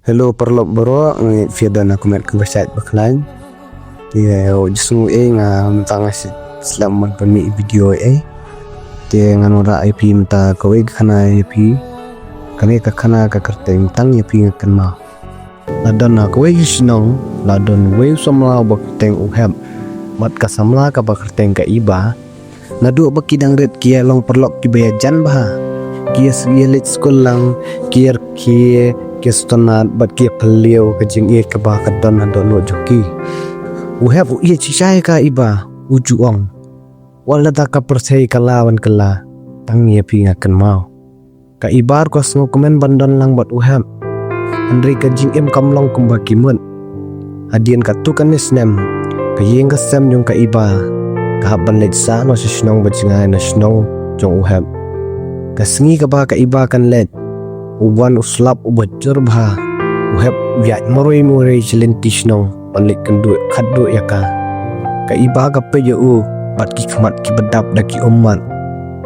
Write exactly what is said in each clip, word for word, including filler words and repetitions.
Hello paralok baroh, nga ngeit phi don ha ka met kaba shait ba khlaiñ. Te u ju sngew ei nga mynta nga shu slem ban pynmih video ei. Te ngan wanrah ïa phi mynta kawei ka khana ïa phi. Kane ka khana ka kyrteng Tang ïa phi nga kynmaw. La don ha kawei ka shnong, la don uwei u samla uba kyrteng u Hep bad ka samla kaba kyrteng ka Iba. Naduh ba ki dang rit ki ïa long paralok kiba ïajan bha. Ki ïa s-, ïa leit skul lang, ki ïa rkhie, ki ïa sngewtynnat bad ki ïa phylliew ka jingïeit kaba ka don ha dohnud jong ki. U Hep u ïeit shisha ïa ka Iba, u ju ong. Wat lada ka pyrthei ka lah ban kylla, tang ïa phi nga kynmaw. Ka Iba ruh ka sngewkmen ban don lang bad u Hep. Hynrei ka jingim kam long kumba ki mut. Hadien katto katne snem, ka ïing ka sem jong ka Iba ka hap ban leit sah noh sha shnong ba jngai na shnong jong u Hep. Ka sngi kaba ka Iba kan leit, u wan u slap uba jur bha. U Hep u ïaid marwei marwei sha lynti shnong ban leit kynduh khatduh ïa ka. Ka Iba ka peit ïa u bad ki khmat kiba dap da ki ummat.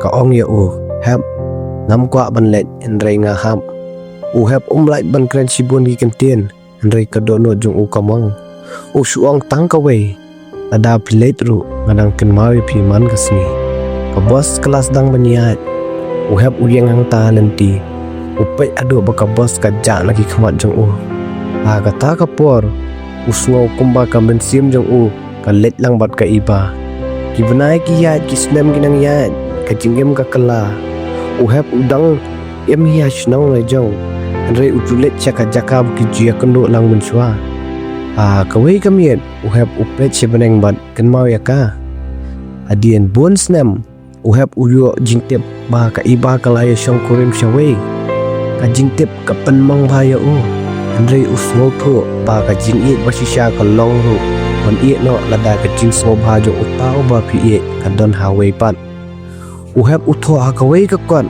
Ka ong ïa u, Hep, ngam kwah ban leit hynrei nga hap. U Hep um lah ban kren shibun ki kyntien, hynrei ka dohnud jong u ka mong. U shu ong tang kawei, lada phi leit ruh nga dang kynmaw ïa phi man ka sngi. Ka bos ka la sdang ban ïaid. U Hep u ïeng hangta ha lynti. U peit haduh ba ka bos ka jah na ki khmat jong u. Ha kata ka por, u sngew kumba ka mynsiem jong u ka leit lang bad ka Iba. Ki bnai ki ïaid, ki snem ki nang ïaid, ka jingim ka kylla. U Hep u dang im hi ha shnong la jong, hynrei u ju leit sha ka jaka ba ki ju ïakynduh lang mynshuwa. Ha kawei ka miet, u Hep u peit sha bneng bad kynmaw ïa ka. Hadien bun snem, u Hep u ïoh jingtip ba ka Iba ka la ïa shongkurim shawei. Ka jingtip ka pynmong bha ïa u. Hynrei u sngewthuh ba ka jingïeit ba shisha ka long ruh ban ïeh noh lada ka jingsngewbha jong uta uba phi ïeit ka don ha wei pat. U Hep u thoh ha kawei ka kot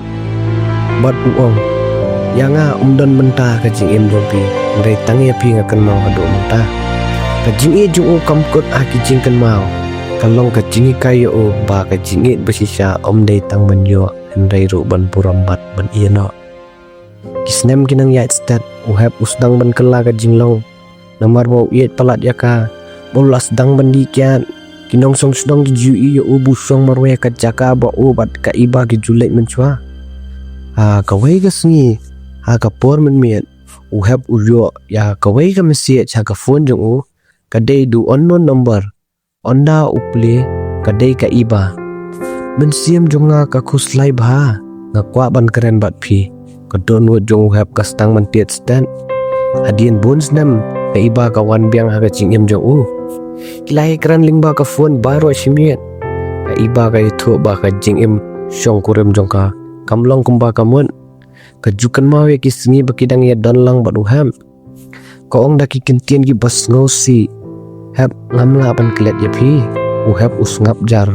bad u ong, ïa nga um don mynta ka jingim jong phi, hynrei tang ïa phi nga kynmaw haduh mynta. Ka jingïeit jong u kam kut ha ki jingkynmaw. Ka long ka jinghikai ïa u ba ka jingïeit ba shisha um dei tang ban ïoh, hynrei ruh ban burom bad ban ïeh noh. Ki snem ki nang ïaid stet, u Hep u sdang ban kylla ka jinglong. Namar ba u ïeit palat ïa ka, ba u la sdang ban dih kiad. Ki nongshong shnong ki ju ïohi ïa u ba u shong marwei ha ka jaka ba u bad ka Iba ki ju leit mynshuwa. Ha kawei ka sngi, ha ka por mynmiet, u Hep u ïoh ïa kawei ka message ha ka phone jong u, ka dei da u unknown number. Ynda u plie, ka dei ka Iba. Mynsiem jong nga ka khuslai bha, nga kwah ban kren bad phi. Ka dohnud jong u Hep ka sdang ban tied stet. Hadien bun snem, ka Iba ka wan biang ha ka jingim jong u. Ki la ïakren lyngba ka phone baroh shi miet. Ka Iba ka ïathuh ba ka jingim shongkurim jong ka kam long kumba ka mut. Ka ju kynmaw ïa ki sngi ba ki dang ïadon lang bad u Hep. Ka ong da ki kyntien kiba sngewsih, Hep, ngam lah ban klet ïa phi. U Hep u sngap jar.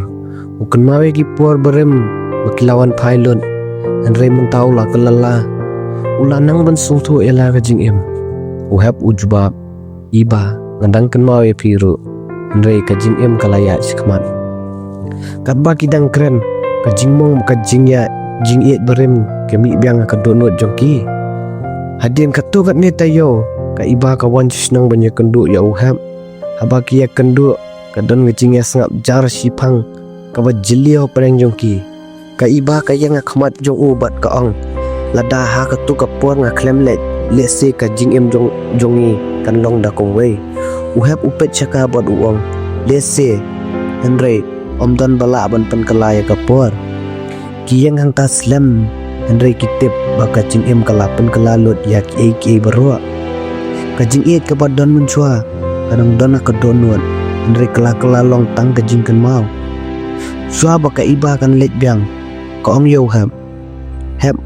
U kynmaw ïa ki por barim ba ki la wan phai lut. Hynrei mynta u la kylla. U la nang ban sngewthuh ïa la ka jingim. U Hep u jubab, Iba, nga dang kynmaw ïa phi ruh. Hynrei ka jingim ka la ïaid shakhmat. Katba ki dang kren, ka jingmong, ka jingïa, jingïeit barim ka mih biang ha ka dohnud jong ki. Hadien katto katne taïew, ka Iba ka wan sha shnong ban ïakynduh ïa u Hep. Haba ki ïakynduh, ka don ka jingïasngap jar shiphang kaba jylliew hapdeng jong ki. Ka Iba ka ïeng ha khmat jong u bad ka ong, lada ha kato ka por nga khlem leit, lehse ka jingim jong, jong ngi kan long da kumwei. U Hep u peit sha ka bad u ong, lehse, hynrei ym don ba lah ban pynkylla ïa ka por. Ki ïeng hangta slem, hynrei ki tip ba ka jingim ka la pynkylla lut ïa kiei kiei baroh. Ka jingïeit kaba don mynshuwa ka dang don ha ka dohnud, hynrei ka la kylla long tang ka jingkynmaw. Shuwa ba ka Iba kan leit biang, ka ong ïa u Hep, Hep,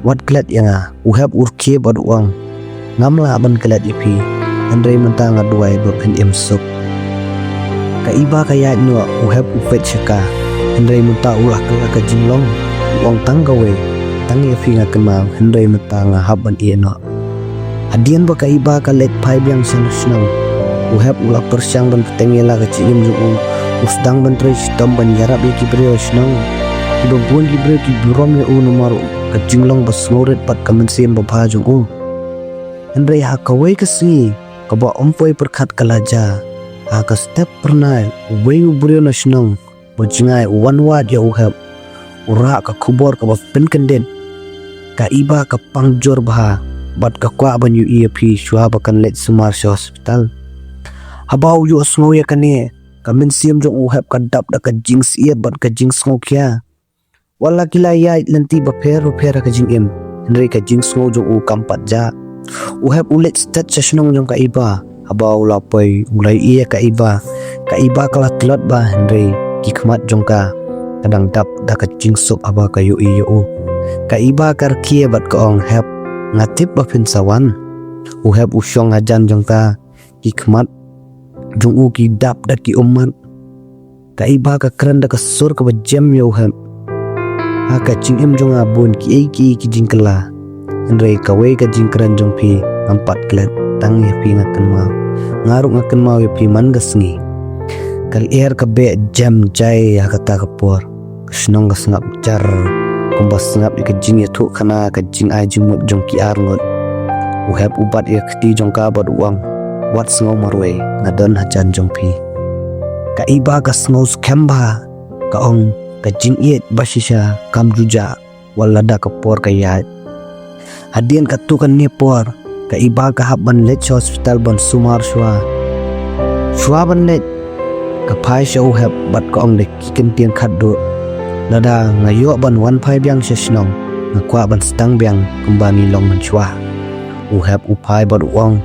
wat klet ïa nga. U Hep u rkhie bad u ong, ngam lah ban klet ïa phi, hynrei mynta nga duwai ba phin im suk. Ka Iba ka ïaid noh, u Hep u peit sha ka, hynrei mynta u la kylla ka jinglong. U ong tang kawei, tang ïa phi nga kynmaw, hynrei mynta nga hap ban ïeh noh. Hadien ba ka Iba ka leit phai biang sha shnong, u Hep u la pyrshang ban bteng ïa la ka jingim jong u. U sdang ban trei shitom ban ïarap ïa ki briew ha shnong. Kiba bun ki briew ki burom ïa u namar ka jinglong ba sngewrit bad ka mynsiem babha jong u. Hynrei ha kawei ka sngi kaba ym poi pyrkhat ka la jia. Ha ka step phyrnai, uwei u briew na shnong ba jngai u wan wad ïa u Hep. U rah ka khubor kaba pynkyndit. Ka Iba ka pang jur bha bad ka kwah ban ïohi ïa phi shuwa ba kan leit sumar sha hospital. Haba u ïohsngew ïa kane, ka mynsiem jong u Hep ka dap da ka jingsyiet bad ka jingsngewkhia. Wat la ki la ïaid lynti bapher bapher ha ka jingim, hynrei ka jingsngew jong u kam pat jah. U Hep u leit stet sha shnong jong ka Iba. Haba u la poi, u la ïohi ïa ka Iba. Ka Iba ka la tlot bha, hynrei ki khmat jong ka ka dang dap da ka jingsuk haba ka ïohi ïa u. Ka Iba ka rkhie bad ka ong, "Hep, nga tip ba phin sa wan." U Hep u shong hajan jong ka, ki khmat jong u ki dap da ki ummat. Ka Iba ka kren da ka sur kaba jem ïa u Hep. Ha ka jingim jong nga bun kiei kiei ki jingkylla. Hynrei kawei ka jingkren jong phi ngam pat klet, tang ïa phi nga kynmaw. Nga ruh nga kynmaw ïa phi man ka sngi. Ka lyer ka beh jem jai ha kata ka por. Ka shnong ka sngap jar kumba sngap ïa ka jingïathuhkhana ka jingai jingmut jong ki arngut. U Hep u bat ïa ka kti jong ka bad u ong, "Wat sngew marwei, nga don hajan jong phi." Ka Iba ka sngew skhem bha, ka ong, "Ka jingïeit ba shisha kam ju jah wat lada ka por ka ïaid." Hadien katto katne por, ka Iba ka hap ban leit sha hospital ban sumar shuwa. Shuwa ban leit, ka phai sha u Hep bad ka ong da ki kyntien khatduh, "Lada nga ïoh ban wan phai biang sha shnong, nga kwah ban sdang biang kumba ngi long mynshuwa." U Hep u phai bad u ong,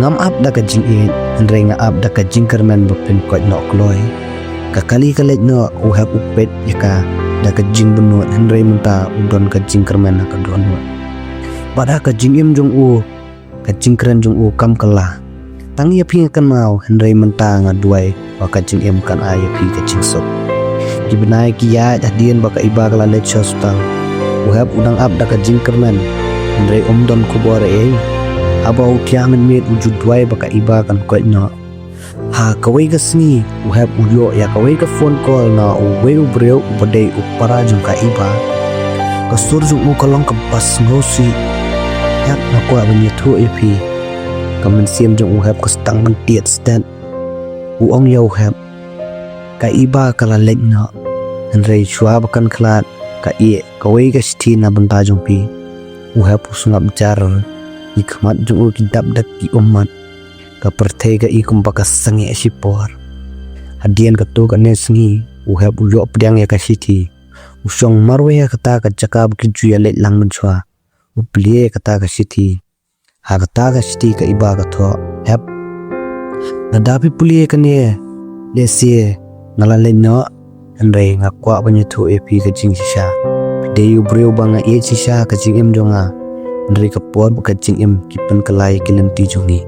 "Ngam ap da ka jingïeit, hynrei nga ap da ka jingkyrmen ba phin koit noh kloi." Ka kali ka leit noh, u Hep u peit ïa ka da ka jingbynnud, hynrei mynta u don ka jingkyrmen ha ka dohnud. Bad ha ka jingim jong u, ka jingkren jong u kam kylla. "Tang ïa phi nga kynmaw, hynrei mynta nga duwai ba ka jingim kan ai ïa phi ka jingsuk." Ki bnai ki ïaid hadien ba ka Iba ka la leit sha hospital. U Hep u dang ap da ka jingkyrmen, hynrei um don khubor ei ei. Haba u thiah mynmiet u ju duwai ba ka Iba kan koit noh. Ha kawei ka sngi, u Hep u ïoh ïa kawei ka phone call na uwei u briew uba dei u para jong ka Iba. Ka sur jong u ka long kaba sngewsih. "Hep, nga kwah ban ïathuh ïa phi." Ka mynsiem jong u Hep ka sdang ban tied stet. U ong ïa u Hep, "Ka Iba ka la leit noh. Hynrei shuwa ba kan khlad, ka ïeh kawei ka shithi na bynta jong phi." U Hep u sngap jar. Ki khmat jong u ki dap da ki ummat. Ka pyrthei ka i kumba ka sangeh shipor. Hadien katto katne sngi, u Hep u ïoh pdiang ïa ka shithi. U shong marwei ha kata ka jaka ba ki ju ïaleit lang mynshuwa. U plie ïa kata ka shithi. Ha kata ka shithi ka Iba ka thoh, "Hep, lada phi pule ïa kane, lehse nga la leit noh, hynrei nga kwah ban ïathuh ïa phi ka jingshisha. Phi dei u briew ba nga ïeit shisha ha ka jingim jong nga, hynrei ka por bad ka jingim ki pynkylla ïa ki lynti jong ngi.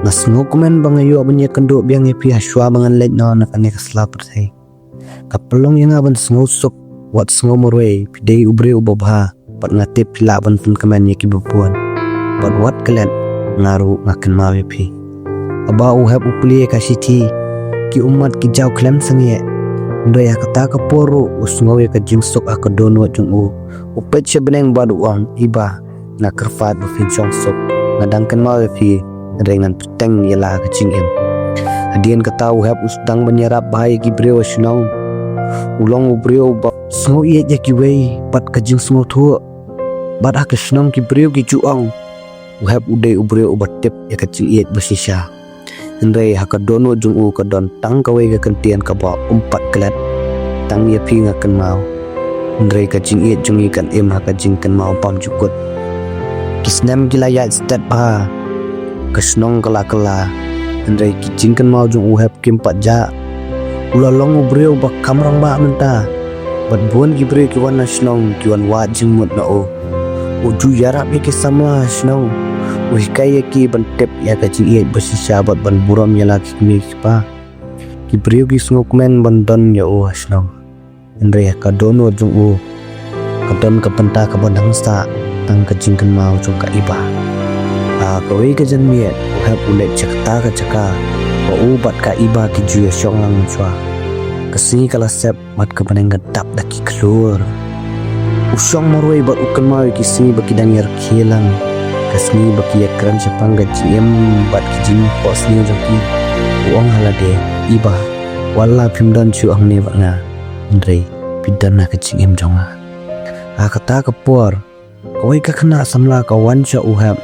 Nga sngewkmen ba nga ïoh ban ïakynduh biang ïa phi ha shuwa ba ngan leit noh na kane ka sla pyrthei. Ka pynlong ïa nga ban sngewsuk, wat sngew marwei, phi dei u briew uba bha, bad nga tip phi lah ban pynkmen ïa kiba bun. Bad wat klet, nga ruh nga kynmaw ïa phi." Haba u Hep u plie ïa ka shithi, ki ummat ki jaw khlem sangeh. Hynrei ha kata ka por ruh u sngew ïa ka jingsuk ha ka dohnud jong u. U peit sha bneng bad u ong, "Iba, nga kyrpad ba phin shong suk. Nga dang kynmaw ïa phi, hynrei ngan bteng ïa la ka jingim." Hadien kata u Hep u sdang ban ïarap bha ïa ki briew ha shnong. U long u briew ba sngew ïeit ïa kiwei bad ka jingsngewthuh. Bad ha ka shnong ki briew ki ju ong, u Hep u dei u briew uba tip ïa ka jingïeit ba shisha. Hynrei ha ka dohnud jong u ka don tang kawei ka kyntien kaba um pat klet. "Tang ïa phi nga kynmaw. Hynrei ka jingïeit jong ngi kan im ha ka jingkynmaw bymjukut." Ki snem ki la ïaid stet bha. Ka shnong ka la kylla. Hynrei ki jingkynmaw jong u Hep kim pat jah. U la long u briew ba kham rangbah mynta. Bad bun ki briew ki wan na shnong ki wan wad jingmut na u. U ju ïarap ïa ki samla ha shnong. U hikai ïa ki ban tip ïa ka jingïeit ba shisha bad ban burom ïa la ki kmie ki kpa. Ki briew ki sngewkmen ban don ïa u ha shnong. Hynrei ha ka dohnud jong u ka don ka bynta kaba dang sah, tang ka jingkynmaw jong ka Iba. Ha kawei ka janmiet u Hep u leit sha kata ka jaka ba u bad ka Iba ki ju ïashong lang mynshuwa. Ka sngi ka la sep bad ka bneng ka dap da ki khlur. U shong marwei bad u kynmaw ïa ki sngi ba ki dang ïarkhie lang. ka sngi ba ki ïakren shaphang ka jingim bad ki jingphohsniew jong ki, u ong ha lade, "Iba, wat la phim don shuh hangne bad nga, hynrei phi don ha ka jingim jong nga." Ha kata ka por, kawei ka khynnah samla ka wan sha u Hep,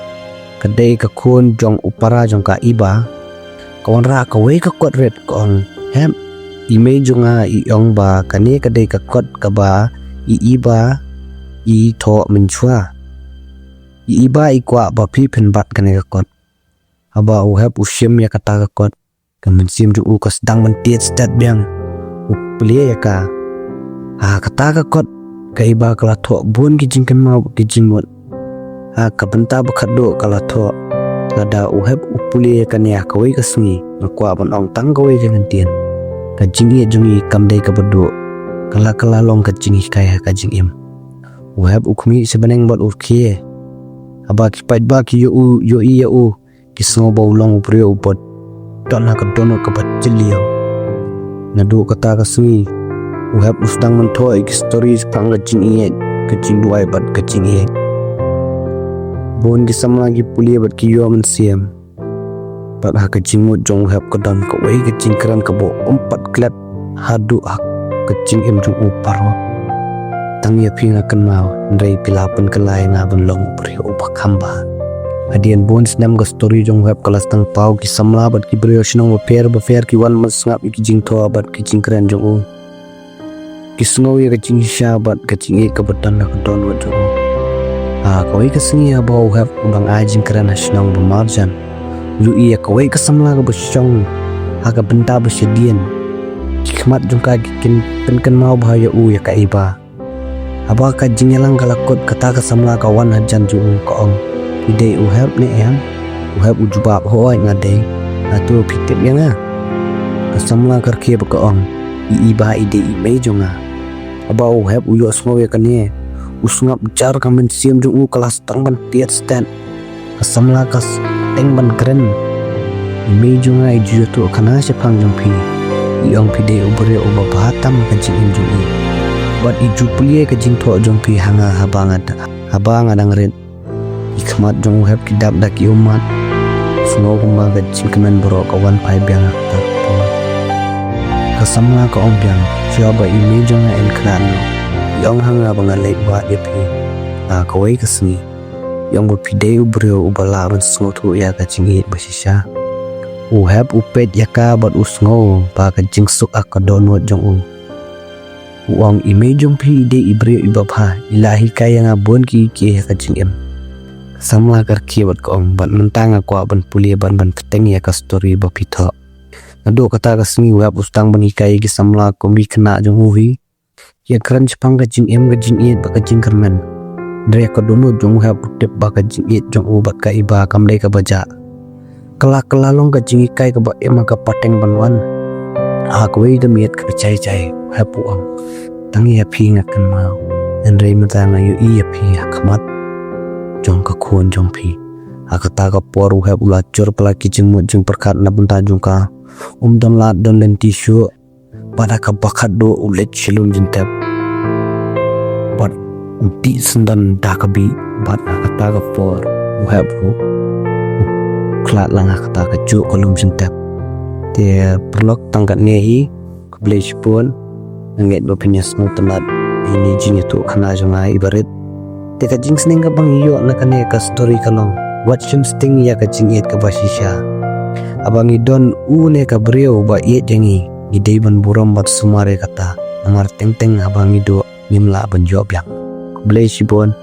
ka dei ka khun jong u para jong ka Iba. Ka wanrah kawei ka kot rit, ka ong, "Hep, i mei jong nga i ong ba kane ka dei ka kot kaba i Iba i thoh mynshuwa. I Iba i kwah ba phi phin bat kane ka kot." Haba u Hep u shim ïa kata ka kot, ka mynsiem jong u ka sdang ban tied stet biang. U plie ïa ka. Ha kata ka kot, ka Iba ka la thoh bun ki jingkynmaw, ki jingmut. Ha ka bynta ba khatduh ka la thoh, lada u Hep u plie ïa kane ha kawei ka sngi, nga kwah ban ong tang kawei ka kyntien. Ka jingïeit jong i kam dei kaba duh. Ka la, ka la long ka jinghikai ha ka jingim. U Hep u khmih sha bneng bad u rkhie. Haba ki paidbah ki ïoh u, ïohi ïa u, ki sngew ba u long u briew uba don ha ka dohnud kaba jylliew. Naduh kata ka sngi, u Hep u sdang ban thoh ïa ki story shaphang ka jingïeit, ka jingduwai bad ka jingïeit. Bun ki samla ki pule bad ki ïoh mynsiem. Bad ha ka jingmut jong u Hep ka don kawei ka jingkren kaba um pat klet haduh ha ka jingim jong u baroh. Tang ïa phi nga kynmaw, hynrei phi la pynkylla ïa nga ban long u briew uba kham bha. Hadien bun snem ka story jong u Hep ka la sdang paw, ki samla bad ki briew shnong bapher bapher ki wan ban sngap ïa ki jingthoh bad ki jingkren jong u. Ki sngew ïa ka jingshisha bad ka jingïeit kaba don ha ka dohnud jong u. Ha kawei ka sngi haba u Hep u dang ai jingkren ha shnong ba marjan, u ïohi ïa kawei ka samla kaba shong ha ka bynta ba shadien. Ki khmat jong ka ki kyn-, pynkynmaw bha ïa u ïa ka Iba. Haba ka jingïalang ka la kut, kata ka samla ka wan hajan jong u, ka ong, "Phi dei u Hep ne em?" U Hep u jubab, "Hooid nga dei. Hato phi tip ïa nga?" Ka samla ka rkhie bad ka ong, "I Iba i dei i mei jong nga." Haba u Hep u ïohsngew ïa kane, u sngap jar, ka mynsiem jong u ka la sdang ban tied stet. Ka samla ka sdang ban kren, "I mei jong nga i ju ïathuhkhana shaphang jong phi. I ong phi dei u briew uba bha tam ha ka jingim jong i. Bad i ju plie ka jingthoh jong phi ha nga haba nga da-, haba nga dang rit." Ki khmat jong u Hep ki dap da ki ummat. Sngew kumba ka jingkmen baroh ka wan phai biang ha kata ka por. Ka samla ka ong biang, "Shuwa ba i mei jong nga in khlad noh, i ong ha nga ba nga leit wad ïa phi ha kawei ka sngi. I ong ba phi dei u briew uba lah ban sngewthuh ïa ka jingïeit ba shisha." U Hep u peit ïa ka bad u sngew ba ka jingsuk ha ka dohnud jong u. U ong, "I mei jong phi i dei i briew iba bha, i la hikai ïa nga bun ki, ki ha ka jingim." Ka samla ka rkhie bad ka ong, "Bad mynta nga kwah ban pule ban, ban bteng ïa ka story ba phi thoh." Naduh kata ka sngi u Hep u sdang ban hikai ïa ki samla kum ki khynnah jong u hi. Ki ïakren shaphang ka jingim, ka jingïeit bad ka jingkyrmen. Hynrei ha ka dohnud jong u Hep u tip ba ka jingïeit jong u bad ka Iba kam dei kaba jah. Ka la, ka la long ka jinghikai kaba im ha ka pateng ban wan. Ha kawei ka miet kaba jai jai, u Hep u ong, "Tang ïa phi nga kynmaw, hynrei mynta nga ïohi ïa phi ha khmat jong ka khun jong phi." Ha kata ka por u Hep u la jur palat ki jingmut jingpyrkhat na bynta jong ka. Um don lad don lynti shuh. Bad ha kaba khatduh u leit sha lum jingtep. Bad u dih syndon da ka bih, bad ha kata ka por u Hep u, u khlad lang ha kata kajuh ka lum jingtep. Te paralok, tang katne hi, khublei shibun. Nga ngeit ba phin ïa sngewtynnat ïa ine i jingïathuhkhana jong nga iba rit. Te ka jingsneng kaba ngi ïoh na kane ka story ka long, wat shim sting ïa ka jingïeit kaba shisha. Haba ngi don une ka briew ba ïeit ïa ngi, ngi dei ban burom bad sumar ïa kata. Namar teng teng haba ngi duh ngim lah ban ïoh biang. Khublei shibun.